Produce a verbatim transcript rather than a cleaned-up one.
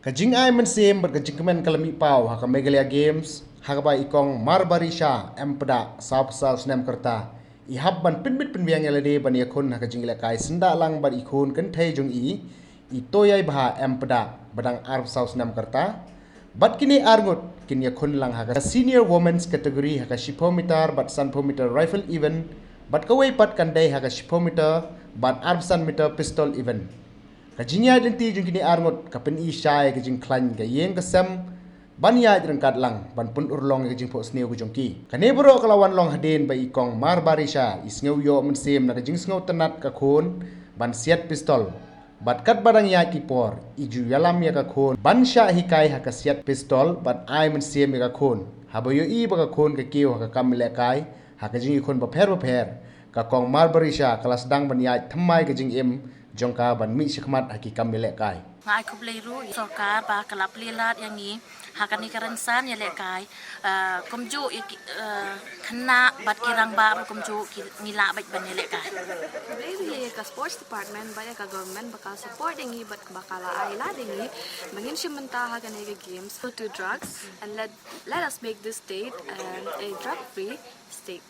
Ka jingai mynsiem bad ka jingkmen ka la mih paw ha ka Meghalaya Games, ha kaba i kong Marbari Shah, em pda, saw phew saw snem ka rta, i hap ban pynbit pynbiang ïa lade ban ïakhun ha ka jingïalehkai syndah lang bad i khun kynthei jong i, i Toyai Bha, em pda, ba dang ar phew saw snem ka rta. Bad kine ar ngut kin ïakhun lang ha ka senior women's category ha ka shiphew meter bad sanphew meter rifle event, bad kawei pat kan dei ha ka shiphew meter bad ar phew san meter pistol event. Ka jingïaid lynti jong kine ar ngut ka pyni shai ka jingkhlaiñ ka ïing ka sem ban ïaid ryngkat lang ban pynurlong ïa ka jingphohsniew ka jong ki. Kane baroh ka la wan long hadien ba i kong Marbari Shah i sngew ïoh mynsiem na ka jingsngewtynnat ka khun ban siat pistol. Bad katba dang ïaid ki por, i ju ïalam ïa ka khun ban shah hikai ha ka siat pistol bad ai mynsiem ïa ka khun. Haba ïohi ba ka khun ka kiew ha ka kam ïalehkai ha ka jingïakhun bapher bapher, ka kong Marbari Shah ka la sdang ban ïaid thymmai ka jingim jong ka ban mih shakhmat ha ki kam ïalehkai. Nga ai khublei ruh ïa sorkar ba ka la plie lad ïa ngi ha kane ka rynsan ïalehkai, ah, kumjuh ïa ki, ah, khynnah bad ki rangbah ruh kumjuh ki, ngi lah beit ban ïalehkai. Khublei ruh ïa ka sports department bad ïa ka government ba ka support ïa ngi bad ba ka la ai lad ïa ngi ba ngin shim bynta ha kane ka games. No to drugs and let, let us make this state, um, a drug free state.